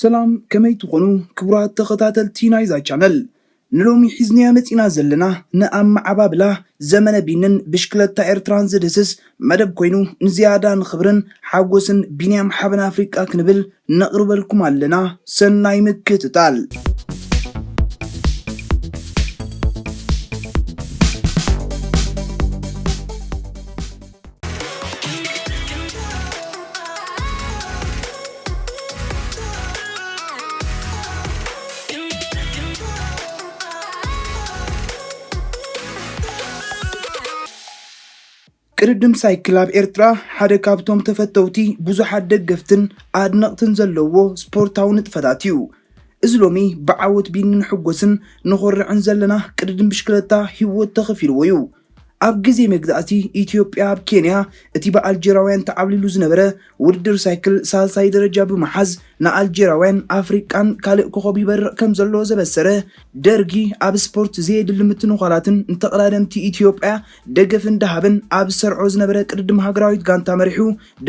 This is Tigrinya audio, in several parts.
ሰላም፣ ከመይ ትኾኑ ክቡራት ተኸታተልቲ ናይዛ ቻነል? ንሎሚ ሒዝናዮ መጺና ዘለና ንኣመዓባብላ ዘመነ ቢንን ብሽክለታ ኤርትራን ዝድህስስ መደብ ኮይኑ፣ ንዝያዳ ንኽብርን ሓጎስን ቢንያም ሓበን ኣፍሪቃ ክንብል ነቕርበልኩም ኣለና። ሰናይ ምክትታል። ቅድድም ሳይክል ኣብ ኤርትራ ሓደ ካብቶም ተፈተውቲ ብዙሓት ደገፍትን ኣድነቕትን ዘለዎ ስፖርታዊ ንጥፈታት እዩ። እዚ ሎሚ ብዓወት ቢንን ሕጎስን ንኾርዕን ዘለና ቅድድም ብሽክለታ ህይወት ተኸፊልዎ እዩ። ኣብ ግዜ መግዛእቲ ኢትዮጵያ ኣብ ኬንያ፣ እቲ ብኣልጀራውያን ተዓብሊሉ ዝነበረ ውድድር ሳይክል ሳልሳይ ደረጃ ብምሓዝ፣ ንኣልጀራውያን ኣፍሪቃን ካልእ ኮኸብ ይበርቕ ከም ዘሎ ዘበሰረ፣ ደርጊ ኣብ ስፖርት ዘየድሊ ምትንዃላትን ንተቐዳደምቲ ኢትዮጵያ ደገፍ እንዳሃበን ኣብ ዝሰርዖ ዝነበረ ቅድድም ሃገራዊት ጋንታ መሪሑ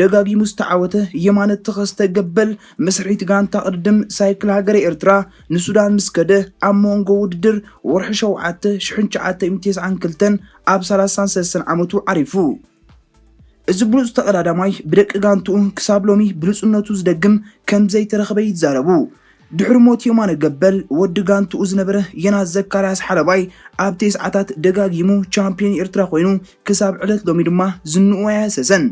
ደጋጊሙ ዝተዓወተ የማነ ተኸስተ ገበል፣ መስርሒት ጋንታ ቅድድም ሳይክል ሃገረ ኤርትራ ንሱዳን ምስ ከደ፣ ኣብ መንጎ ውድድር ወርሒ ሸውዓተ ሽሕን ትሽዓተ ሚእትን ተስዓን ክልተን ኣብ ሰላሳን ሰለስተን ዓመቱ ዓሪፉ። እዚ ብሉጽ ተቐዳዳማይ ብደቂ ጋንትኡ ክሳብ ሎሚ ብሉጽነቱ ዝደግም ከም ዘይተረኽበ ይዛረቡ። ድሕሪ ሞት የማነ ገበል፣ ወዲ ጋንትኡ ዝነበረ ዮናስ ዘካርያስ ሓለባይ ኣብ ተስዓታት ደጋጊሙ ቻምፒዮን ኤርትራ ኮይኑ፣ ክሳብ ዕለት ሎሚ ድማ ዝንኡ ኣየህሰሰን።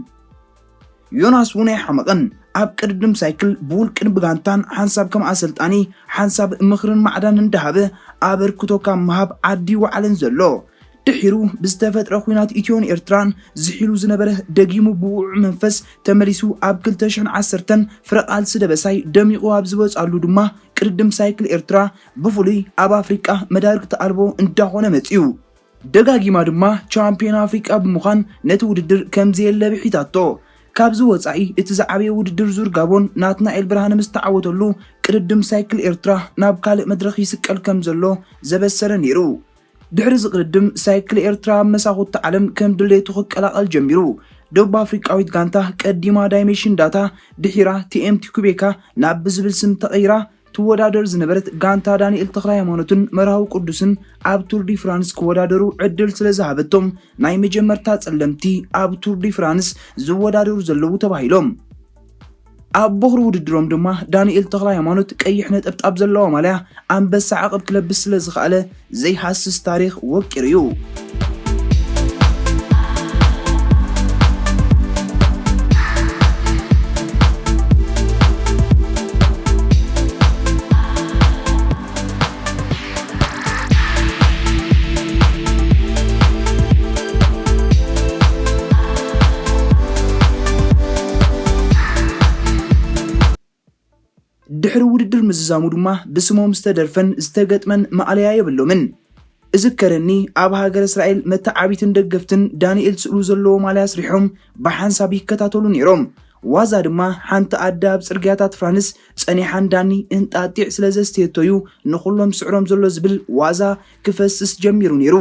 ዮናስ እውን ኣይሓመቐን። ኣብ ቅድድም ሳይክል ብውልቅን ብጋንታን፣ ሓንሳብ ከም ኣሰልጣኒ፣ ሓንሳብ ምኽርን ማዕዳን እንዳሃበ፣ ኣበርክቶ ካብ ምሃብ ዓዲ ይወዓለን ዘሎ። ድሒሩ ብዝተፈጥረ ኲናት ኢትዮን ኤርትራን ዝሒሉ ዝነበረ፣ ደጊሙ ብውዑዕ መንፈስ ተመሊሱ፣ ኣብ ክልተ ሽሕን ዓሰርተን ፍረ ቃልሲ ደበሳይ ደሚቑ ኣብ ዝወጻሉ ድማ፣ ቅድድም ሳይክል ኤርትራ ብፍሉይ ኣብ ኣፍሪቃ መዳርግቲ ኣልቦ እንዳኾነ መጺኡ። ደጋጊማ ድማ ቻምፒዮን ኣፍሪቃ ብምዃን ነቲ ውድድር ከም ዘየለ ብሒታቶ። ካብዚ ወጻኢ እቲ ዝዓበየ ውድድር ዙር ጋቦን ናትናኤል ብርሃነ ምስ ተዓወተሉ፣ ቅድድም ሳይክል ኤርትራ ናብ ካልእ መድረኽ ይስቀል ከም ዘሎ ዘበሰረ ነይሩ። ድሕሪ እዚ ቅድድም ሳይክል ኤርትራ ኣብ መሳኹቲ ዓለም ከም ድሌቱ ክቀላቐል ጀሚሩ። ደቡብ ኣፍሪቃዊት ጋንታ ቀዲማ ዳይሜሽን ዳታ፣ ድሒራ ቲኤምቲ ኩቤካ ናብ ብዝብል ስም ተቐይራ፣ ትወዳደር ዝነበረት ጋንታ ዳንኤል ተኽለ ሃይማኖትን መርሃዊ ቅዱስን ኣብ ቱር ዲ ፍራንስ ክወዳደሩ ዕድል ስለ ዝሃበቶም፣ ናይ መጀመርታ ጸለምቲ ኣብ ቱር ዲ ፍራንስ ዝወዳደሩ ዘለዉ ተባሂሎም። ኣብ ቦኽሪ ውድድሮም ድማ ዳንኤል ተኽለ ሃይማኖት ቀይሕ ነጠብጣብ ዘለዋ ማልያ ኣንበሳ ዓቐብ ክለብስ ስለ ዝኸኣለ፣ ዘይሃስስ ታሪኽ ወቂሩ እዩ። ድሕሪ ውድድር ምዝዛሙ ድማ ብስሞም ዝተደርፈን ዝተገጥመን ማእለያ የብሎምን። እዝከረኒ፣ ኣብ ሃገረ እስራኤል መተዓቢትን ደገፍትን ዳንኤል ስእሉ ዘለዎ ማልያ ኣስሪሖም ብሓንሳብ ይከታተሉ ነይሮም። ዋዛ ድማ ሓንቲ ኣደ ኣብ ጽርግያታት ፍራንስ ጸኒሓ ንዳኒ እንጣጢዕ ስለ ዘስተየቶዩ ንኹሎም ስዕሮም ዘሎ ዝብል ዋዛ ክፈስስ ጀሚሩ ነይሩ።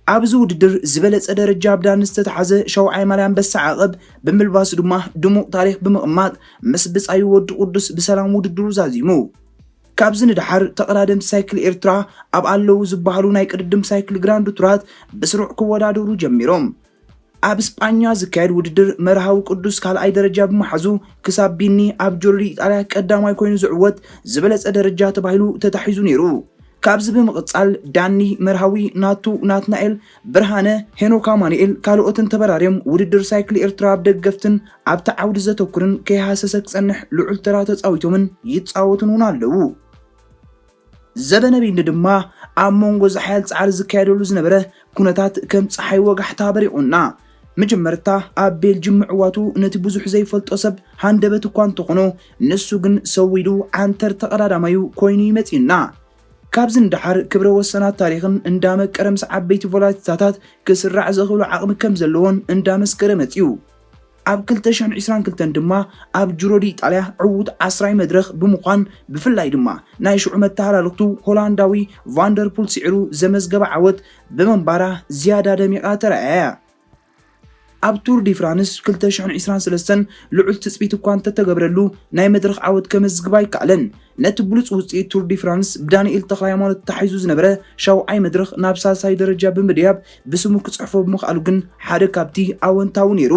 ኣብዚ ውድድር ዝበለጸ ደረጃ ኣብ ዳኒ ዝተተሓዘ ሸውዓይ ማልያ ኣንበሳ ዓቐብ ብምልባሱ ድማ ድሙቕ ታሪኽ ብምቕማጥ ምስ ብጻዩ ወዲ ቅዱስ ብሰላም ውድድሩ ዛዚሙ። ካብዚ ንደሓር ተቐዳደምቲ ሳይክል ኤርትራ ኣብ ኣለዉ ዝበሃሉ ናይ ቅድድም ሳይክል ግራንድ ቱራት ብስሩዕ ክወዳደሩ ጀሚሮም። ኣብ ስጳኛ ዝካየድ ውድድር መርሃዊ ቅዱስ ካልኣይ ደረጃ ብምሓዙ ክሳብ ቢኒ ኣብ ጁሮ ዲ ኢጣልያ ቀዳማይ ኮይኑ ዝዕወት ዝበለጸ ደረጃ ተባሂሉ ተታሒዙ ነይሩ። ካብዚ ብምቕጻል ዳኒ መርሃዊ፣ ናቱ ናትናኤል፣ ብርሃነ፣ ሄኖክ ኣማኑኤል ካልኦትን ተበራርዮም ውድድር ሳይክል ኤርትራ ኣብ ደገፍትን ኣብቲ ዓውዲ ዘተኩርን ከይሃሰሰ ክጸንሕ ልዑል ተራ ተጻዊቶምን ይጻወቱን እውን ኣለዉ። ዘበነ ቢኒ ድማ ኣብ መንጎ እዚ ሓያል ጻዕሪ ዝካየደሉ ዝነበረ ኩነታት ከም ጸሓይ ወጋሕታ በሪቑና። መጀመርታ ኣብ ቤልጅም ምዕዋቱ ነቲ ብዙሕ ዘይፈልጦ ሰብ ሃንደበት እኳ እንተኾኖ፣ ንሱ ግን ሰዊዱ ዓንተር ተቐዳዳማዩ ኮይኑ እዩ መጺኡና። ካብዚ ንደሓር ክብረ ወሰናት ታሪኽን እንዳመቀረ ምስ ዓበይቲ ቮላቲታታት ክስራዕ ዘኽእሎ ዓቕሚ ከም ዘለዎን እንዳመስከረ መጺኡ። ኣብ ክልተ ሽሕን ዕስራን ክልተን ድማ ኣብ ጁሮ ዲ ኢጣልያ ዕዉት ዓስራይ መድረኽ ብምዃን፣ ብፍላይ ድማ ናይ ሽዑ መተሃላለኽቱ ሆላንዳዊ ቫንደርፑል ስዒሩ ዘመዝገበ ዓወት ብምንባራ ዝያዳ ደሚቓ ተረኣያ። ኣብ ቱር ዲ ፍራንስ ክልተ ሽሕን ዕስራን ሰለስተን ልዑል ትጽቢት እኳ እንተተገብረሉ፣ ናይ መድረኽ ዓወት ከመዝግብ ኣይከኣለን። ነቲ ብሉጽ ውጽኢት ቱር ዲ ፍራንስ ብዳንኤል ተኽለሃይማኖት ተታሒዙ ዝነበረ ሻውዓይ መድረኽ ናብ ሳልሳይ ደረጃ ብምድያብ ብስሙ ክጽሕፎ ብምኽኣሉ ግን ሓደ ካብቲ ኣወንታዊ ነይሩ።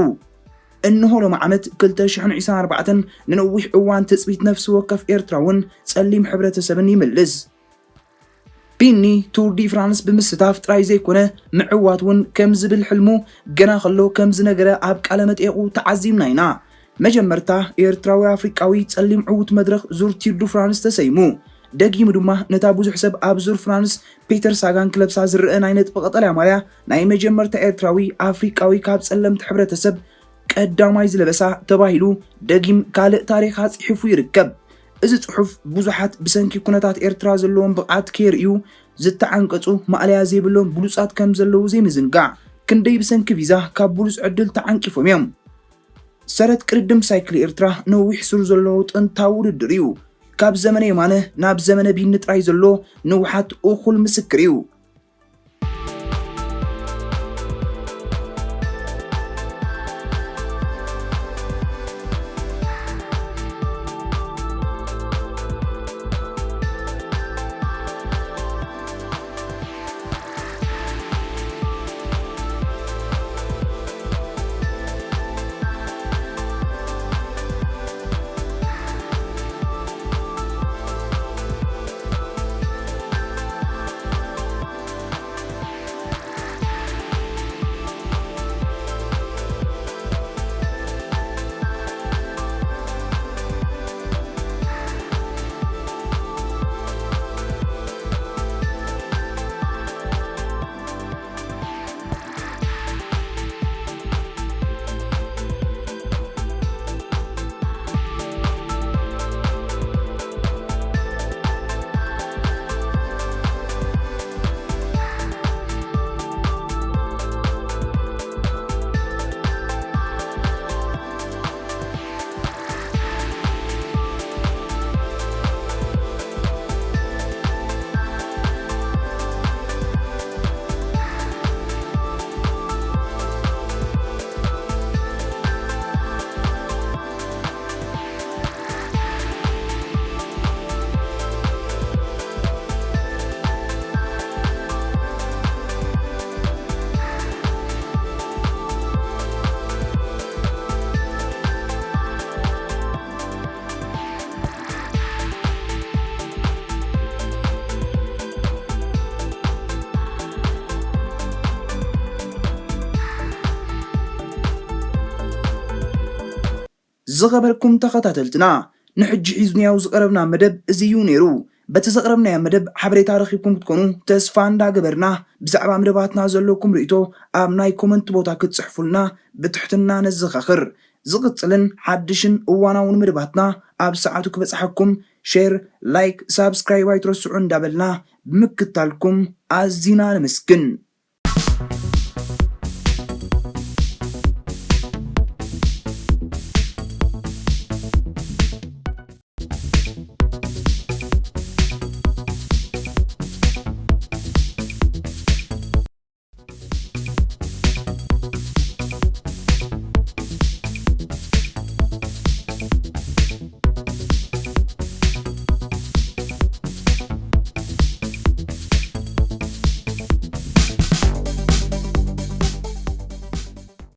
እንሆ ሎሚ ዓመት ክልተ ሽሕን ዕስራን ኣርባዕተን ንነዊሕ እዋን ትጽቢት ነፍሲ ወከፍ ኤርትራውን ጸሊም ሕብረተሰብን ይምልስ። ቢኒ ቱር ዲ ፍራንስ ብምስታፍ ጥራይ ዘይኮነ ምዕዋት እውን ከም ዝብል ሕልሙ ገና ከሎ ከም ዝነገረ ኣብ ቃለ መጠይቑ ተዓዚብና ኢና። መጀመርታ ኤርትራዊ ኣፍሪቃዊ ጸሊም ዕዉት መድረኽ ዙር ቲር ዱ ፍራንስ ተሰይሙ። ደጊሙ ድማ ነታ ብዙሕ ሰብ ኣብ ዙር ፍራንስ ፒተር ሳጋን ክለብሳ ዝረአ ናይ ነጥቢ ቀጠልያ ማልያ ናይ መጀመርታ ኤርትራዊ ኣፍሪቃዊ ካብ ጸለምቲ ሕብረተሰብ ቀዳማይ ዝለበሳ ተባሂሉ ደጊም ካልእ ታሪኽ ኣጽሒፉ ይርከብ። እዚ ጽሑፍ ብዙሓት ብሰንኪ ኩነታት ኤርትራ ዘለዎም ብቕዓት ከየርእዩ ዝተዓንቀጹ ማእለያ ዘይብሎም ብሉጻት ከም ዘለዉ ዘይምዝንጋዕ። ክንደይ ብሰንኪ ቪዛ ካብ ብሉጽ ዕድል ተዓንቂፎም እዮም። ሰረት ቅድድም ሳይክል ኤርትራ ነዊሕ ሱር ዘለዎ ጥንታዊ ውድድር እዩ። ካብ ዘመነ የማነ ናብ ዘመነ ቢኒ ጥራይ ዘሎ ንውሓት እኹል ምስክር እዩ። ዝኸበርኩም ተኸታተልትና፣ ንሕጂ ሒዝናዮ ዝቐረብና መደብ እዚ እዩ ነይሩ። በቲ ዘቕረብናዮ መደብ ሓበሬታ ረኺብኩም ክትኮኑ ተስፋ እንዳገበርና፣ ብዛዕባ መደባትና ዘለኩም ርእይቶ ኣብ ናይ ኮመንት ቦታ ክትጽሕፉልና ብትሕትና ነዘኻኽር። ዝቕጽልን ሓድሽን እዋናውን መደባትና ኣብ ሰዓቱ ክበጽሓኩም፣ ሼር፣ ላይክ፣ ሳብስክራይብ ኣይትረስዑ እንዳበልና ብምክታልኩም ኣዚና ነመስግን።